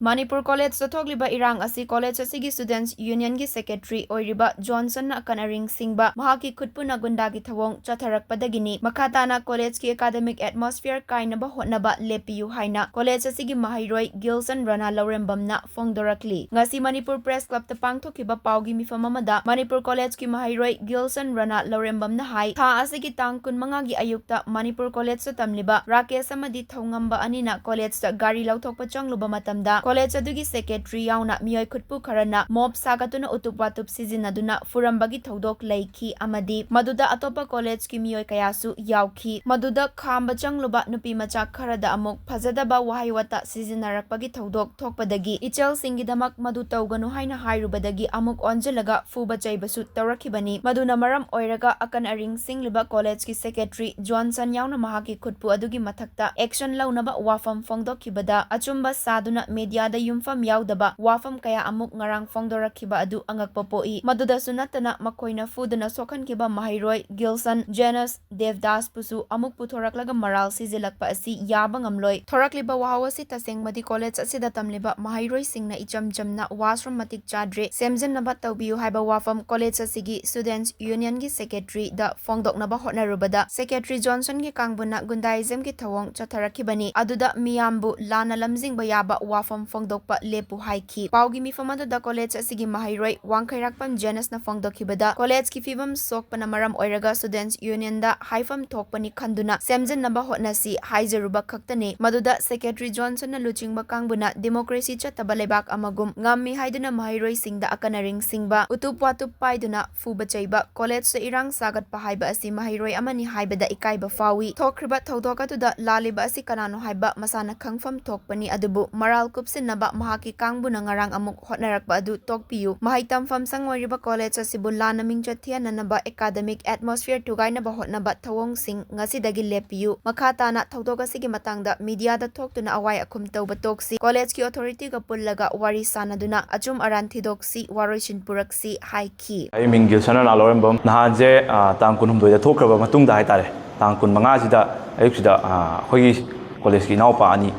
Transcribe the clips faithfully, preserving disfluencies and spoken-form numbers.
ꯃꯅꯤꯄꯨꯔ ꯀꯣꯂꯦꯖꯇ ꯊꯣꯛꯂꯤꯕ ꯏꯔꯥꯡ ꯑꯁꯤ ꯀꯣꯂꯦꯖ ꯑꯁꯤꯒꯤ Students Unionꯒꯤ Secretary ꯑꯣꯏꯔꯤꯕ ꯖꯣꯟꯁꯟꯅ ꯑꯀꯟ ꯑꯔꯤꯡ ꯁꯤꯡꯕ, ꯃꯍꯥꯛꯀꯤ ꯈꯨꯠꯄꯨꯅ ꯒꯨꯟꯗꯥꯒꯤ ꯊꯧꯑꯣꯡ ꯆꯠꯊꯔꯛꯄꯗꯒꯤꯅꯤ꯫ ꯃꯈꯥ ꯇꯥꯅ ꯀꯣꯂꯦꯖꯀꯤ academic atmosphere ꯀꯥꯏꯅꯕ ꯍꯣꯠꯅꯕ ꯂꯦꯞꯄꯤꯌꯨ ꯍꯥꯏꯅ ꯀꯣꯂꯦꯖ ꯑꯁꯤꯒꯤ ꯃꯍꯩꯔꯣꯏ ꯒꯤꯜꯁꯟ ꯔꯅꯥ ꯂꯧꯔꯦꯝꯕꯝꯅ ꯐꯣꯡꯗꯣꯔꯛꯂꯤ꯫ ꯉꯁꯤ ꯃꯅꯤꯄꯨꯔ Press Clubꯇ ꯄꯥꯡꯊꯣꯛꯈꯤꯕ ꯄꯥꯎꯒꯤ ꯃꯤꯐꯝ ꯑꯃꯗ ꯃꯅꯤꯄꯨꯔ ꯀꯣꯂꯦꯖꯀꯤ ꯃꯍꯩꯔꯣꯏ ꯒꯤꯜꯁꯟ ꯔꯅꯥ ꯂꯧꯔꯦꯝꯕꯝꯅ ꯍꯥꯏ, ꯊꯥ ꯑꯁꯤꯒꯤ ꯇꯥꯡ ꯀꯨꯟꯃꯉꯥꯒꯤ ꯑꯌꯨꯛꯇ ꯃꯅꯤꯄꯨꯔ ꯀꯣꯂꯦꯖꯇ ꯇꯝꯂꯤꯕ ꯔꯥꯀꯦꯁ ꯑꯃꯗꯤ ꯊꯧꯉꯝꯕ ꯑꯅꯤꯅ ꯀꯣꯂꯦꯖꯇ ꯒꯥꯔꯤ ꯂꯧꯊꯣꯛꯄ ꯆꯪꯂꯨꯕ ꯃꯇꯝꯗ ꯀꯣꯂꯦꯖ ꯑꯗꯨꯒꯤ secretary ꯌꯥꯎꯅ ꯃꯤꯑꯣꯏ ꯈꯨꯠꯄꯨ ꯈꯔꯅ mob ꯁꯥꯒꯠꯇꯨꯅ ꯎꯇꯨꯞ ꯋꯥꯇꯨꯞ ꯁꯤꯖꯤꯟꯅꯗꯨꯅ ꯐꯨꯔꯝꯕꯒꯤ ꯊꯧꯗꯣꯛ ꯂꯩꯈꯤ ꯑꯃꯗꯤ ꯃꯗꯨꯗ ꯑꯇꯣꯞꯄ ꯀꯣꯂꯦꯖꯀꯤ ꯃꯤꯑꯣꯏ ꯀꯌꯥꯁꯨ ꯌꯥꯎꯈꯤ꯫ ꯃꯗꯨꯗ ꯈꯥꯝꯕ ꯆꯪꯂꯨꯕ ꯅꯨꯄꯤ ꯃꯆꯥ ꯈꯔꯗ ꯑꯃꯨꯛ ꯐꯖꯗꯕ ꯋꯥꯍꯩ ꯋꯥꯇꯥ ꯁꯤꯖꯤꯟꯅꯔꯛꯄꯒꯤ ꯊꯧꯗꯣꯛ ꯊꯣꯛꯄꯗꯒꯤ ꯏꯆꯜꯁꯤꯡꯒꯤꯗꯃꯛ ꯃꯗꯨ ꯇꯧꯒꯅꯨ ꯍꯥꯏꯅ ꯍꯥꯏꯔꯨꯕꯗꯒꯤ ꯑꯃꯨꯛ ꯑꯣꯟꯁꯤꯜꯂꯒ ꯐꯨꯕ ꯆꯩꯕꯁꯨ ꯇꯧꯔꯛꯈꯤꯕꯅꯤ꯫ ꯃꯗꯨꯅ ꯃꯔꯝ ꯑꯣꯏꯔꯒ ꯑꯀꯟ ꯑꯔꯤꯡ ꯁꯤꯡꯂꯤꯕ ꯀꯣꯂꯦꯖꯀꯤ secretary ꯖꯣꯟꯁꯟ ꯌꯥꯎꯅ ꯃꯍꯥꯛꯀꯤ ꯈꯨꯠꯄꯨ ꯑꯗꯨꯒꯤ ꯃꯊꯛꯇ action ꯂꯧꯅꯕ ꯋꯥꯐꯝ ꯐꯣꯡꯗꯣꯛꯈꯤꯕꯗ ꯑꯆꯨꯝꯕ ꯁꯥꯗꯨꯅ mediaꯗ ꯌꯨꯝꯐꯝ ꯌꯥꯎꯗꯕ ꯋꯥꯐꯝ ꯀꯌꯥ ꯑꯃꯨꯛ ꯉꯔꯥꯡ ꯐꯣꯡꯗꯣꯔꯛꯈꯤꯕ ꯑꯗꯨ ꯑꯉꯛꯄ ꯄꯣꯛꯏ꯫ ꯃꯗꯨꯗꯁꯨ ꯅꯠꯇꯅ ꯃꯈꯣꯏꯅ ꯐꯨꯗꯨꯅ ꯁꯣꯛꯍꯟꯈꯤꯕ ꯃꯍꯩꯔꯣꯏ ꯒꯤꯜꯁꯟ ꯖꯦꯅꯁ ꯗꯦꯕꯗꯥꯁꯄꯨꯁꯨ ꯑꯃꯨꯛ ꯄꯨꯊꯣꯔꯛꯂꯒ ꯃꯔꯥꯜ ꯁꯤꯖꯤꯜꯂꯛꯄ ꯑꯁꯤ ꯌꯥꯕ ꯉꯝꯂꯣꯏ꯫ ꯊꯣꯔꯛꯂꯤꯕ ꯋꯥꯍꯧ ꯑꯁꯤ ꯇꯁꯦꯡꯕꯗꯤ ꯀꯣꯂꯦꯖ ꯑꯁꯤꯗ ꯇꯝꯂꯤꯕ ꯃꯍꯩꯔꯣꯏꯁꯤꯡꯅ ꯏꯆꯝ ꯆꯝꯅ washroom ꯃꯇꯤꯛ ꯆꯥꯗ꯭ꯔꯦ, ꯁꯦꯝꯖꯤꯟꯅꯕ ꯇꯧꯕꯤꯌꯨ ꯍꯥꯏꯕ ꯋꯥꯐꯝ ꯀꯣꯂꯦꯖ ꯑꯁꯤꯒꯤ Students Unionꯒꯤ secretaryꯗ ꯐꯣꯡꯗꯣꯛꯅꯕ ꯍꯣꯠꯅꯔꯨꯕꯗ secretary ꯖꯣꯟꯁꯟꯒꯤ ꯀꯥꯡꯕꯨꯅ ꯒꯨꯟꯗꯥꯏꯖꯝꯒꯤ ꯊꯧꯑꯣꯡ ꯆꯠꯊꯔꯛꯈꯤꯕꯅꯤ꯫ ꯑꯗꯨꯗ ꯃꯤꯌꯥꯝꯕꯨ ꯂꯥꯟꯅ ꯂꯝꯖꯤꯡꯕ ꯌꯥꯕ ꯋꯥꯐꯝ ꯐꯣꯡꯗꯣꯛꯄ ꯂꯦꯞꯄꯨ ꯍꯥꯏꯈꯤ꯫ ꯄꯥꯎꯒꯤ ꯃꯤꯐꯝ ꯑꯗꯨꯗ ꯀꯣꯂꯦꯖ ꯑꯁꯤꯒꯤ ꯃꯍꯩꯔꯣꯏ ꯋꯥꯡꯈꯩꯔꯥꯛꯄꯝ ꯖꯦꯅꯁꯅ ꯐꯣꯡꯗꯣꯛꯈꯤꯕꯗ ꯀꯣꯂꯦꯖꯀꯤ ꯐꯤꯕꯝ ꯁꯣꯛꯄꯅ ꯃꯔꯝ ꯑꯣꯏꯔꯒ Students Unionꯗ ꯍꯥꯏꯐꯝ ꯊꯣꯛꯄꯅꯤ ꯈꯟꯗꯨꯅ ꯁꯦꯝꯖꯤꯟꯅꯕ ꯍꯣꯠꯅꯁꯤ ꯍꯥꯏꯖꯔꯨꯕ ꯈꯛꯇꯅꯤ꯫ ꯃꯗꯨꯗ secretary ꯖꯣꯟꯁꯟꯅ ꯂꯨꯆꯤꯡꯕ ꯀꯥꯡꯕꯨꯅ democracy ꯆꯠꯇꯕ ꯂꯩꯕꯥꯛ ꯑꯃꯒꯨꯝ ꯉꯝꯃꯤ ꯍꯥꯏꯗꯨꯅ ꯃꯍꯩꯔꯣꯏꯁꯤꯡꯗ ꯑꯀꯟ ꯑꯔꯤꯡ ꯁꯤꯡꯕ, ꯎꯇꯨꯞ ꯋꯥꯇꯨꯞ ꯄꯥꯏꯗꯨꯅ ꯐꯨꯕ ꯆꯩꯕ, ꯀꯣꯂꯦꯖꯇ ꯏꯔꯥꯡ ꯁꯥꯒꯠꯄ ꯍꯥꯏꯕ ꯑꯁꯤ ꯃꯍꯩꯔꯣꯏ ꯑꯃꯅꯤ ꯍꯥꯏꯕꯗ ꯏꯀꯥꯏꯕ ꯐꯥꯎꯏ꯫ ꯊꯣꯛꯈ꯭ꯔꯤꯕ ꯊꯧꯗꯣꯛ ꯑꯗꯨꯗ ꯂꯥꯜꯂꯤꯕ ꯑꯁꯤ ꯀꯅꯥꯅꯣ ꯍꯥꯏꯕ ꯃꯁꯥꯅ ꯈꯪꯐꯝ ꯊꯣꯛꯄꯅꯤ, ꯑꯗꯨꯕꯨ ꯃꯔꯥꯜ ꯀꯨꯞꯁꯤꯟꯅꯕ ꯃꯍꯥꯛꯀꯤ ꯀꯥꯡꯕꯨꯅ ꯉꯔꯥꯡ ꯑꯃꯨꯛ ꯍꯣꯠꯅꯔꯛꯄ ꯑꯗꯨ ꯇꯣꯛꯄꯤꯌꯨ꯫ ꯃꯍꯩ ꯇꯝꯐꯝ ꯁꯪ ꯑꯣꯏꯔꯤꯕ ꯀꯣꯂꯦꯖ ꯑꯁꯤꯕꯨ ꯂꯥꯟꯅ ꯃꯤꯡꯆꯠ ꯊꯤꯍꯟꯅꯅꯕ academic atmosphere ꯊꯨꯒꯥꯏꯅꯕ ꯍꯣꯠꯅꯕ ꯊꯧꯑꯣꯡꯁꯤꯡ ꯉꯁꯤꯗꯒꯤ ꯂꯦꯞꯄꯤꯌꯨ꯫ ꯃꯈꯥ ꯇꯥꯅ ꯊꯧꯗꯣꯛ ꯑꯁꯤꯒꯤ ꯃꯇꯥꯡꯗ mediaꯗ ꯊꯣꯛꯇꯨꯅ ꯑꯋꯥꯏ ꯑꯈꯨꯝ ꯇꯧꯕ ꯇꯣꯛꯁꯤ꯫ ꯀꯣꯂꯦꯖꯀꯤ authorityꯒ ꯄꯨꯜꯂꯒ ꯋꯥꯔꯤ ꯁꯥꯅꯗꯨꯅ ꯑꯆꯨꯝ ꯑꯔꯥꯟ ꯊꯤꯗꯣꯛꯁꯤ, ꯋꯥꯔꯣꯏꯁꯤꯟ ꯄꯨꯔꯛꯁꯤ ꯍꯥꯏꯈꯤ꯫ ꯑꯩ ꯃꯤꯡ ꯒꯤꯜꯁꯟ ꯔꯅꯥ ꯂꯧꯔꯦꯝꯕꯝ꯫ ꯅꯍꯥꯟꯁꯦ, ꯑ, ꯇꯥꯡ ꯀꯨꯟꯍꯨꯝꯗꯣꯏꯗ ꯊꯣꯛꯈ꯭ꯔꯕ ꯃꯇꯨꯡꯗ ꯍꯥꯏꯇꯥꯔꯦ, ꯇꯥꯡ ꯀꯨꯟꯃꯉꯥꯁꯤꯗ ꯑꯌꯨꯛꯁꯤꯗ, ꯑ, ꯑꯩꯈꯣꯏꯒꯤ ꯀꯣꯂꯦꯖꯀꯤ ꯏꯅꯥꯎꯄꯥ ꯑꯅꯤ,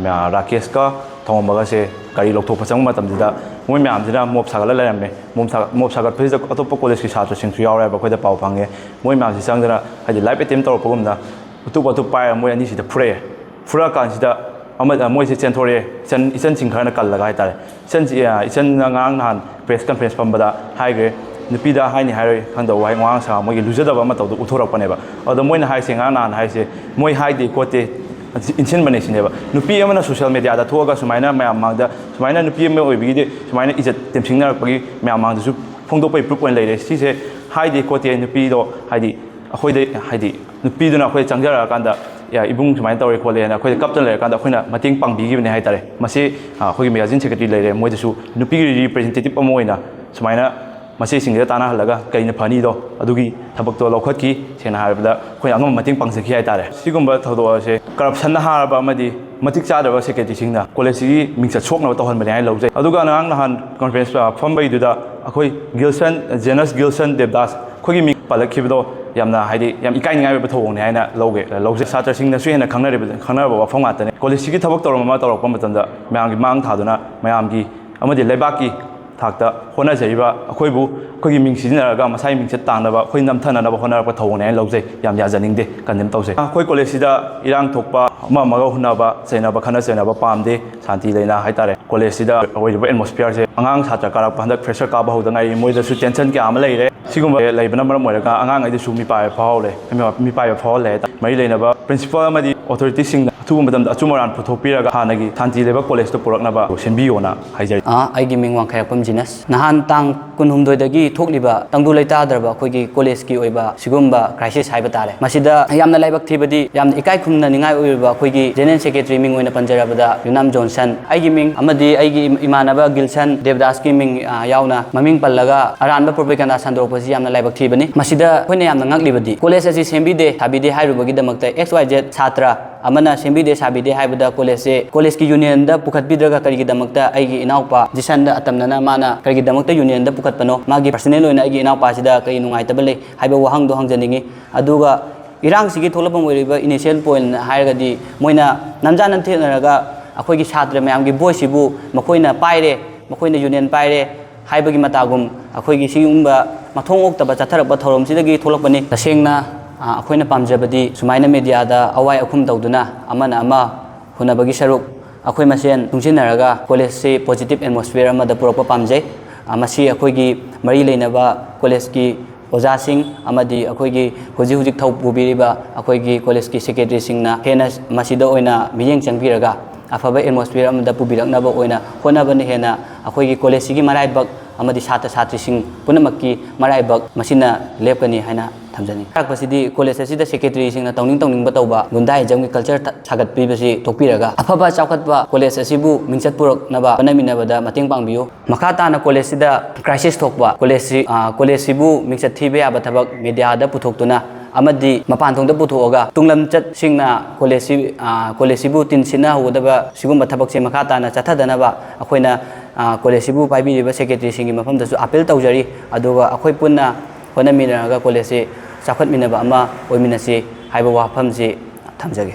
ꯑ, ꯔꯥꯀꯦꯁꯀ ꯊꯧꯉꯝꯕꯒꯁꯦ ꯒꯥꯔꯤ ꯂꯧꯊꯣꯛꯄ ꯆꯪꯕ ꯃꯇꯝꯁꯤꯗ ꯃꯣꯏ ꯃꯌꯥꯝꯁꯤꯅ ꯃꯣꯞ ꯁꯥꯒꯠꯂ ꯂꯩꯔꯝꯃꯦ꯫ ꯃꯣꯞ ꯁꯥ-, ꯃꯣꯞ ꯁꯥꯒꯠꯄꯁꯤꯗ ꯑꯇꯣꯞꯄ ꯀꯣꯂꯦꯖꯀꯤ ꯁꯥꯇ꯭ꯔꯁꯤꯡꯁꯨ ꯌꯥꯎꯔꯦ ꯍꯥꯏꯕ ꯑꯩꯈꯣꯏꯗ ꯄꯥꯎ ꯐꯪꯉꯦ꯫ ꯃꯣꯏ ꯃꯌꯥꯝꯁꯤ ꯆꯪꯗꯅ ꯍꯥꯏꯗꯤ ꯂꯥꯏꯐ ꯑꯦꯇꯦꯝ ꯇꯧꯔꯛꯄꯒꯨꯝꯅ ꯎꯇꯨꯞ ꯋꯥꯇꯨꯞ ꯄꯥꯏꯔꯒ ꯃꯣꯏ ꯑꯅꯤꯁꯤꯗ ꯐꯨꯔꯛꯑꯦ꯫ ꯐꯨꯔꯛꯑꯀꯥꯟꯁꯤꯗ ꯑꯃ-, ꯃꯣꯏꯁꯦ ꯆꯦꯟꯊꯣꯔꯛꯑꯦ꯫ ꯏꯆꯟ, ꯏꯆꯟꯁꯤꯡ ꯈꯔꯅ ꯀꯜꯂꯒ ꯍꯥꯏꯇꯥꯔꯦ꯫ ꯏꯆꯟꯁꯤ, ꯑ, ꯏꯆꯟꯅ ꯉꯔꯥꯡ ꯅꯍꯥꯟ ꯄ꯭ꯔꯦꯁ ꯀꯟꯐ꯭ꯔꯦꯟꯁ ꯐꯝꯕꯗ ꯍꯥꯏꯈ꯭ꯔꯦ, ꯅꯨꯄꯤꯗ ꯍꯥꯏꯅꯤ ꯍꯥꯏꯔꯣꯏ ꯈꯪꯗꯕ ꯋꯥꯍꯩ ꯋꯥꯉꯥꯡ ꯁꯉꯥꯡ ꯃꯣꯏꯒꯤ ꯂꯨꯖꯗꯕ ꯑꯃ ꯇꯧꯗ ꯎꯠꯊꯣꯔꯛꯄꯅꯦꯕ꯫ ꯑꯗꯣ ꯃꯣꯏꯅ ꯍꯥꯏꯁꯦ, ꯉꯔꯥꯡ ꯅꯍꯥꯟ ꯍꯥꯏꯁꯦ, ꯃꯣꯏ ꯍꯥꯏꯗꯦ ꯈꯣꯠꯇꯦ, ꯏꯟꯁꯤꯟꯕꯅꯦ ꯁꯤꯅꯦꯕ꯫ ꯅꯨꯄꯤ ꯑꯃꯅ ꯁꯣꯁꯤꯌꯦꯜ ꯃꯦꯗꯤꯌꯥꯗ ꯊꯣꯛꯑꯒ ꯁꯨꯃꯥꯏꯅ ꯃꯌꯥꯝ ꯃꯥꯡꯗ, ꯁꯨꯃꯥꯏꯅ ꯅꯨꯄꯤ ꯑꯃ ꯑꯣꯏꯕꯒꯤꯗꯤ ꯁꯨꯃꯥꯏꯅ ꯏꯖꯠ ꯇꯦꯝꯁꯤꯡꯅꯔꯛꯄꯒꯤ ꯃꯌꯥꯝ ꯃꯥꯡꯗꯁꯨ ꯐꯣꯡꯗꯣꯛꯄꯒꯤ ꯄ꯭ꯔꯨꯞ ꯑꯣꯏꯅ ꯂꯩꯔꯦ꯫ ꯁꯤꯁꯦ ꯍꯥꯏꯗꯦ ꯈꯣꯠꯇꯦ, ꯅꯨꯄꯤꯗꯣ ꯍꯥꯏꯗꯤ ꯑꯩꯈꯣꯏꯗ, ꯍꯥꯏꯗꯤ ꯅꯨꯄꯤꯗꯨꯅ ꯑꯩꯈꯣꯏ ꯆꯪꯖꯔꯛꯑꯀꯥꯟꯗ, "ꯌꯥ, ꯏꯕꯨꯡ ꯁꯨꯃꯥꯏꯅ ꯇꯧꯔꯦ ꯈꯣꯠꯂꯦꯅ" ꯑꯩꯈꯣꯏꯗ ꯀꯞꯇꯅ ꯂꯩꯔꯀꯥꯟꯗ ꯑꯩꯈꯣꯏꯅ ꯃꯇꯦꯡ ꯄꯥꯡꯕꯤꯈꯤꯕꯅꯦ ꯍꯥꯏꯇꯥꯔꯦ꯫ ꯃꯁꯤ, ꯑ, ꯑꯩꯈꯣꯏꯒꯤ ꯃꯦꯒꯥꯖꯤꯟ ꯁꯦꯀ꯭ꯔꯦꯇꯔꯤ ꯂꯩꯔꯦ, ꯃꯣꯏꯗꯁꯨ ꯅꯨꯄꯤꯒꯤ ꯔꯤꯄ꯭ꯔꯖꯦꯟꯇꯦꯇꯤꯞ ꯑꯃ ꯑꯣꯏꯅ ꯁꯨꯃꯥꯏꯅ ꯃꯁꯤꯁꯤꯡꯁꯤꯗ ꯇꯥꯟꯅꯍꯜꯂꯒ ꯀꯔꯤꯅ ꯐꯅꯤꯗꯣ ꯑꯗꯨꯒꯤ ꯊꯕꯛꯇꯣ ꯂꯧꯈꯠꯈꯤ꯫ ꯁꯦꯡꯅ ꯍꯥꯏꯔꯕꯗ ꯑꯩꯈꯣꯏꯅ ꯑꯉꯝꯕ ꯃꯇꯦꯡ ꯄꯥꯡꯖꯈꯤ ꯍꯥꯏꯇꯥꯔꯦ꯫ ꯁꯤꯒꯨꯝꯕ ꯊꯧꯗꯣꯛ ꯑꯁꯦ ꯀꯔꯞꯁꯟꯅ ꯍꯥꯔꯕ ꯑꯃꯗꯤ ꯃꯇꯤꯛ ꯆꯥꯗ꯭ꯔꯕ ꯁꯦꯀ꯭ꯔꯦꯇꯔꯤꯁꯤꯡꯅ ꯀꯣꯂꯦꯖꯁꯤꯒꯤ ꯃꯤꯡꯆꯠ ꯁꯣꯛꯅꯕ ꯇꯧꯍꯟꯕꯅꯦ ꯍꯥꯏꯅ ꯂꯧꯖꯩ꯫ ꯑꯗꯨꯒ ꯉꯔꯥꯡ ꯅꯍꯥꯟ ꯀꯟꯐ꯭ꯔꯦꯟꯁ, ꯑ, ꯐꯝꯕꯩꯗꯨꯗ ꯑꯩꯈꯣꯏ ꯒꯤꯜꯁꯟ, ꯖꯦꯅꯁ ꯒꯤꯜꯁꯟ ꯗꯦꯕꯗꯥꯁ ꯑꯩꯈꯣꯏꯒꯤ ꯃꯤꯡ ꯄꯜꯂꯛꯈꯤꯕꯗꯣ ꯌꯥꯝꯅ, ꯍꯥꯏꯗꯤ, ꯌꯥꯝ ꯏꯀꯥꯏꯅꯤꯡꯉꯥꯏ ꯑꯣꯏꯕ ꯊꯧꯑꯣꯡꯅꯦ ꯍꯥꯏꯅ ꯂꯧꯒꯦ, ꯂꯧꯖꯩ꯫ ꯁꯥꯇ꯭ꯔꯁꯤꯡꯅꯁꯨ ꯍꯦꯟꯅ ꯈꯪꯅꯔꯤꯕ, ꯈꯪꯅꯔꯕ ꯋꯥꯐꯝ ꯉꯥꯛꯇꯅꯦ꯫ ꯀꯣꯂꯦꯖꯁꯤꯒꯤ ꯊꯕꯛ ꯊꯧꯔꯝ ꯑꯃ ꯇꯧꯔꯛꯄ ꯃꯇꯝꯗ ꯃꯌꯥꯝꯒꯤ ꯃꯥꯡ ꯊꯥꯗꯨꯅ ꯃꯌꯥꯝꯒꯤ ꯑꯃꯗꯤ ꯂꯩꯕꯥꯛꯀꯤ ꯊꯥꯛꯇ ꯍꯣꯠꯅꯖꯔꯤꯕ ꯑꯩꯈꯣꯏꯕꯨ, ꯑꯩꯈꯣꯏꯒꯤ ꯃꯤꯡ ꯁꯤꯖꯤꯟꯅꯔꯒ ꯃꯁꯥꯒꯤ ꯃꯤꯡꯆꯠ ꯇꯥꯟꯅꯕ, ꯑꯩꯈꯣꯏ ꯅꯝꯊꯅꯅꯕ ꯍꯣꯠꯅꯔꯛꯄ ꯊꯧꯑꯣꯡꯅꯦ ꯍꯥꯏꯅ ꯂꯧꯖꯩ, ꯌꯥꯝ ꯌꯥꯖꯅꯤꯡꯗꯦ, ꯀꯟꯗꯦꯝ ꯇꯧꯖꯩ꯫ ꯑꯩꯈꯣꯏ ꯀꯣꯂꯦꯖꯁꯤꯗ ꯏꯔꯥꯡ ꯊꯣꯛꯄ, ꯑꯃ ꯑꯃꯒ ꯍꯨꯟꯅꯕ, ꯆꯩꯅꯕ, ꯈꯠꯅ ꯆꯩꯅꯕ ꯄꯥꯝꯗꯦ, ꯁꯥꯟꯇꯤ ꯂꯩꯅ ꯍꯥꯏꯇꯥꯔꯦ꯫ ꯀꯣꯂꯦꯖꯁꯤꯗ ꯑꯣꯏꯔꯤꯕ ꯑꯦꯠꯃꯣꯁꯐꯤꯌꯔꯁꯦ, ꯑꯉꯥꯡ ꯁꯥꯇ꯭ꯔ ꯀꯥꯔꯛꯄ, ꯍꯟꯗꯛ ꯐ꯭ꯔꯦꯁꯔ ꯀꯥꯕ ꯍꯧꯗ ꯉꯥꯏꯔꯤ, ꯃꯣꯏꯗꯁꯨ ꯇꯦꯟꯁꯟ ꯀꯌꯥ ꯑꯃ ꯂꯩꯔꯦ꯫ ꯁꯤꯒꯨꯝꯕ ꯂꯩꯕꯅ ꯃꯔꯝ ꯑꯣꯏꯔꯒ ꯑꯉꯥꯡꯈꯩꯗꯁꯨ ꯃꯤꯄꯥꯏꯕ ꯐꯥꯎꯍꯜꯂꯦ, ꯃꯤꯄꯥꯏꯕ ꯐꯥꯎꯍꯜꯂꯦ ꯍꯥꯏꯇꯥꯔꯦ꯫ ꯃꯔꯤ ꯂꯩꯅꯕ ꯄ꯭ꯔꯤꯟꯁꯤꯄꯥꯜ ꯑꯃꯗꯤ ꯑꯣꯊꯣꯔꯤꯇꯤꯁꯤꯡꯅ ꯑꯊꯨꯕ ꯃꯇꯝꯗ ꯑꯆꯨꯝ ꯑꯔꯥꯟ ꯄꯨꯊꯣꯛꯄꯤꯔꯒ ꯍꯥꯟꯅꯒꯤ ꯁꯥꯟꯇꯤ ꯂꯩꯕ ꯀꯣꯂꯦꯖꯇ ꯄꯨꯔꯛꯅꯕ ꯁꯤꯟꯕꯤꯌꯣꯅ ꯍꯥꯏꯖꯔꯤ꯫ ꯑꯥ, ꯑꯩꯒꯤ ꯃꯤꯡ ꯋꯥꯡꯈꯩꯔꯥꯛꯄꯝ ꯖꯤꯅꯁ꯫ ꯅꯍꯥꯟ ꯇꯥꯡ ꯀꯨꯟꯍꯨꯝꯗꯣꯏꯗꯒꯤ ꯊꯣꯛꯂꯤꯕ ꯇꯪꯗꯨ ꯂꯩꯇꯥꯗ꯭ꯔꯕ ꯑꯩꯈꯣꯏꯒꯤ ꯀꯣꯂꯦꯖꯀꯤ ꯑꯣꯏꯕ ꯁꯤꯒꯨꯝꯕ ꯀ꯭ꯔꯥꯏꯁꯤꯁ ꯍꯥꯏꯕ ꯇꯥꯔꯦ꯫ ꯃꯁꯤꯗ ꯌꯥꯝꯅ ꯂꯥꯏꯕꯛ ꯊꯤꯕꯗꯤ, ꯌꯥꯝꯅ ꯏꯀꯥꯏ ꯈꯨꯝꯅꯅꯤꯡꯉꯥꯏ ꯑꯣꯏꯔꯤꯕ ꯑꯩꯈꯣꯏꯒꯤ ꯖꯦꯅꯔꯦꯜ ꯁꯦꯀ꯭ꯔꯦꯇꯔꯤ ꯃꯤꯡ ꯑꯣꯏꯅ ꯄꯟꯖꯔꯕꯗ ꯌꯨꯅꯥꯝ ꯖꯣꯟꯁꯟ, ꯑꯩꯒꯤ ꯃꯤꯡ ꯑꯃꯗꯤ ꯑꯩꯒꯤ ꯏꯃꯥꯟꯅꯕ ꯒꯤꯜꯁꯟ ꯗꯦꯕꯗꯥꯁꯀꯤ ꯃꯤꯡ, ꯑ, ꯌꯥꯎꯅ ꯃꯃꯤꯡ ꯄꯜꯂꯒ ꯑꯔꯥꯟꯕ ꯄ꯭ꯔꯣꯄꯦꯒꯦꯟꯗꯥ ꯁꯟꯗꯣꯔꯛꯄꯁꯤ ꯌꯥꯝꯅ ꯂꯥꯏꯕꯛ ꯊꯤꯕꯅꯤ꯫ ꯃꯁꯤꯗ ꯑꯩꯈꯣꯏꯅ ꯌꯥꯝꯅ ꯉꯛꯂꯤꯕꯗꯤ ꯀꯣꯂꯦꯖ ꯑꯁꯤ ꯁꯦꯝꯕꯤꯗꯦ, ꯁꯥꯕꯤꯗꯦ ꯍꯥꯏꯔꯨꯕꯒꯤꯗꯃꯛꯇ ꯑꯦꯛꯁ ꯋꯥꯏ ꯖꯦꯠ ꯁꯥꯇ꯭ꯔ ꯑꯃꯅ ꯁꯦꯝꯕꯤꯗꯦ ꯁꯥꯕꯤꯗꯦ ꯍꯥꯏꯕꯗ ꯀꯣꯂꯦꯖꯁꯦ, ꯀꯣꯂꯦꯖꯀꯤ ꯌꯨꯅꯤꯌꯟꯗ ꯄꯨꯈꯠꯄꯤꯗ꯭ꯔꯒ ꯀꯔꯤꯒꯤꯗꯃꯛꯇ ꯑꯩꯒꯤ ꯏꯅꯥꯎꯄꯥ ꯖꯤꯁꯟꯗ ꯑꯇꯝꯅꯅ ꯃꯥꯅ ꯀꯔꯤꯒꯤꯗꯃꯛꯇ ꯌꯨꯅꯤꯌꯟꯗ ꯄꯨꯈꯠꯄꯅꯣ? ꯃꯥꯒꯤ ꯄꯔꯁꯅꯦꯜ ꯑꯣꯏꯅ ꯑꯩꯒꯤ ꯏꯅꯥꯎꯄꯥꯁꯤꯗ ꯀꯔꯤ ꯅꯨꯡꯉꯥꯏꯇꯕ ꯂꯩ ꯍꯥꯏꯕ ꯋꯥꯍꯪꯗꯣ ꯍꯪꯖꯅꯤꯡꯉꯤ꯫ ꯑꯗꯨꯒ ꯏꯔꯥꯡꯁꯤꯒꯤ ꯊꯣꯛꯂꯛꯐꯝ ꯑꯣꯏꯔꯤꯕ ꯏꯅꯤꯁꯤꯌꯦꯜ ꯄꯣꯏꯟꯠ ꯍꯥꯏꯔꯒꯗꯤ ꯃꯣꯏꯅ ꯅꯝꯖꯥ ꯅꯝꯊꯦꯛꯅꯔꯒ ꯑꯩꯈꯣꯏꯒꯤ ꯁꯥꯇ꯭ꯔ ꯃꯌꯥꯝꯒꯤ ꯚꯣꯏꯁꯁꯤꯕꯨ ꯃꯈꯣꯏꯅ ꯄꯥꯏꯔꯦ, ꯃꯈꯣꯏꯅ ꯌꯨꯅꯤꯌꯟ ꯄꯥꯏꯔꯦ ꯍꯥꯏꯕꯒꯤ ꯃꯇꯥꯒꯨꯝ ꯑꯩꯈꯣꯏꯒꯤ ꯁꯤꯒꯨꯝꯕ ꯃꯊꯣꯡ ꯑꯣꯛꯇꯕ ꯆꯠꯊꯔꯛꯄ ꯊꯧꯔꯝꯁꯤꯗꯒꯤ ꯊꯣꯛꯂꯛꯄꯅꯤ꯫ ꯇꯁꯦꯡꯅ, ꯑ, ꯑꯩꯈꯣꯏꯅ ꯄꯥꯝꯖꯕꯗꯤ ꯁꯨꯃꯥꯏꯅ ꯃꯦꯗꯤꯌꯥꯗ ꯑꯋꯥꯏ ꯑꯈꯨꯝ ꯇꯧꯗꯨꯅ ꯑꯃꯅ ꯑꯃ ꯍꯨꯟꯅꯕꯒꯤ ꯁꯔꯨꯛ ꯑꯩꯈꯣꯏ ꯃꯁꯦꯟ ꯆꯨꯡꯁꯤꯟꯅꯔꯒ ꯀꯣꯂꯦꯖꯁꯤ ꯄꯣꯖꯤꯇꯤꯚ ꯑꯦꯠꯃꯣꯁꯐꯤꯌꯔ ꯑꯃꯗ ꯄꯨꯔꯛꯄ ꯄꯥꯝꯖꯩ꯫ ꯑ, ꯃꯁꯤ ꯑꯩꯈꯣꯏꯒꯤ ꯃꯔꯤ ꯂꯩꯅꯕ ꯀꯣꯂꯦꯖꯀꯤ ꯑꯣꯖꯥꯁꯤꯡ ꯑꯃꯗꯤ ꯑꯩꯈꯣꯏꯒꯤ ꯍꯧꯖꯤꯛ ꯍꯧꯖꯤꯛ ꯊꯧ ꯄꯨꯕꯤꯔꯤꯕ ꯑꯩꯈꯣꯏꯒꯤ ꯀꯣꯂꯦꯖꯀꯤ ꯁꯦꯀ꯭ꯔꯦꯇꯔꯤꯁꯤꯡꯅ ꯍꯦꯟꯅ ꯃꯁꯤꯗ ꯑꯣꯏꯅ ꯃꯤꯠꯌꯦꯡ ꯆꯪꯕꯤꯔꯒ ꯑꯐꯕ ꯑꯦꯠꯃꯣꯁꯐꯤꯌꯔ ꯑꯃꯗ ꯄꯨꯕꯤꯔꯛꯅꯕ ꯑꯣꯏꯅ ꯍꯣꯠꯅꯕꯅ ꯍꯦꯟꯅ ꯑꯩꯈꯣꯏꯒꯤ ꯀꯣꯂꯦꯖꯁꯤꯒꯤ ꯃꯔꯥꯏꯕꯛ ꯑꯃꯗꯤ ꯁꯥꯇ꯭ꯔ ꯁꯥꯇ꯭ꯔꯤꯁꯤꯡ ꯄꯨꯝꯅꯃꯛꯀꯤ ꯃꯔꯥꯏꯕꯛ ꯃꯁꯤꯅ ꯂꯦꯞꯀꯅꯤ ꯍꯥꯏꯅ ꯊꯝꯖꯅꯤꯡꯏ꯫ ꯇꯥꯛꯄꯁꯤꯗꯤ ꯀꯣꯂꯦꯖ ꯑꯁꯤꯗ ꯁꯦꯀ꯭ꯔꯦꯇꯔꯤꯁꯤꯡꯅ ꯇꯧꯅꯤꯡ ꯇꯧꯅꯤꯡꯕ ꯇꯧꯕ ꯒꯨꯟꯗꯥꯏꯖꯝꯒꯤ ꯀꯜꯆꯔ ꯁꯥꯒꯠꯄꯤꯕꯁꯤ ꯊꯣꯛꯄꯤꯔꯒ ꯑꯐꯕ ꯆꯥꯎꯈꯠꯄ ꯀꯣꯂꯦꯖ ꯑꯁꯤꯕꯨ ꯃꯤꯡꯆꯠ ꯄꯨꯔꯛꯅꯕ ꯍꯣꯠꯅꯃꯤꯟꯅꯕꯗ ꯃꯇꯦꯡ ꯄꯥꯡꯕꯤꯌꯨ꯫ ꯃꯈꯥ ꯇꯥꯅ ꯀꯣꯂꯦꯖꯁꯤꯗ ꯀ꯭ꯔꯥꯏꯁꯤꯁ ꯊꯣꯛꯄ, ꯀꯣꯂꯦꯖꯁꯤ, ꯑ, ꯀꯣꯂꯦꯖꯁꯤꯕꯨ ꯃꯤꯡꯆꯠ ꯊꯤꯕ ꯌꯥꯕ ꯊꯕꯛ ꯃꯦꯗꯤꯌꯥꯗ ꯄꯨꯊꯣꯛꯇꯨꯅ ꯑꯃꯗꯤ ꯃꯄꯥꯟ ꯊꯣꯡꯗ ꯄꯨꯊꯣꯛꯑꯒ ꯇꯨꯡꯂꯝꯆꯠꯁꯤꯡꯅ ꯀꯣꯂꯦꯖꯁꯤ, ꯑ, ꯀꯣꯂꯦꯖꯁꯤꯕꯨ ꯇꯤꯟ ꯁꯤꯠꯅꯍꯧꯒꯗꯕ ꯁꯤꯒꯨꯝꯕ ꯊꯕꯛꯁꯦ ꯃꯈꯥ ꯇꯥꯅ ꯆꯠꯊꯗꯅꯕ ꯑꯩꯈꯣꯏꯅ, ꯑ, ꯀꯣꯂꯦꯖꯁꯤꯕꯨ ꯄꯥꯏꯕꯤꯔꯤꯕ ꯁꯦꯀ꯭ꯔꯦꯇꯔꯤꯁꯤꯡꯒꯤ ꯃꯐꯝꯗꯁꯨ ꯑꯥꯄꯤꯜ ꯇꯧꯖꯔꯤ꯫ ꯑꯗꯨꯒ ꯑꯩꯈꯣꯏ ꯄꯨꯟꯅ ꯍꯣꯠꯅꯃꯤꯟꯅꯔꯒ ꯀꯣꯂꯦꯖꯁꯤ ꯆꯥꯎꯈꯠꯃꯤꯟꯅꯕ ꯑꯃ ꯑꯣꯏꯃꯤꯟꯅꯁꯤ ꯍꯥꯏꯕ ꯋꯥꯐꯝꯁꯤ ꯊꯝꯖꯒꯦ꯫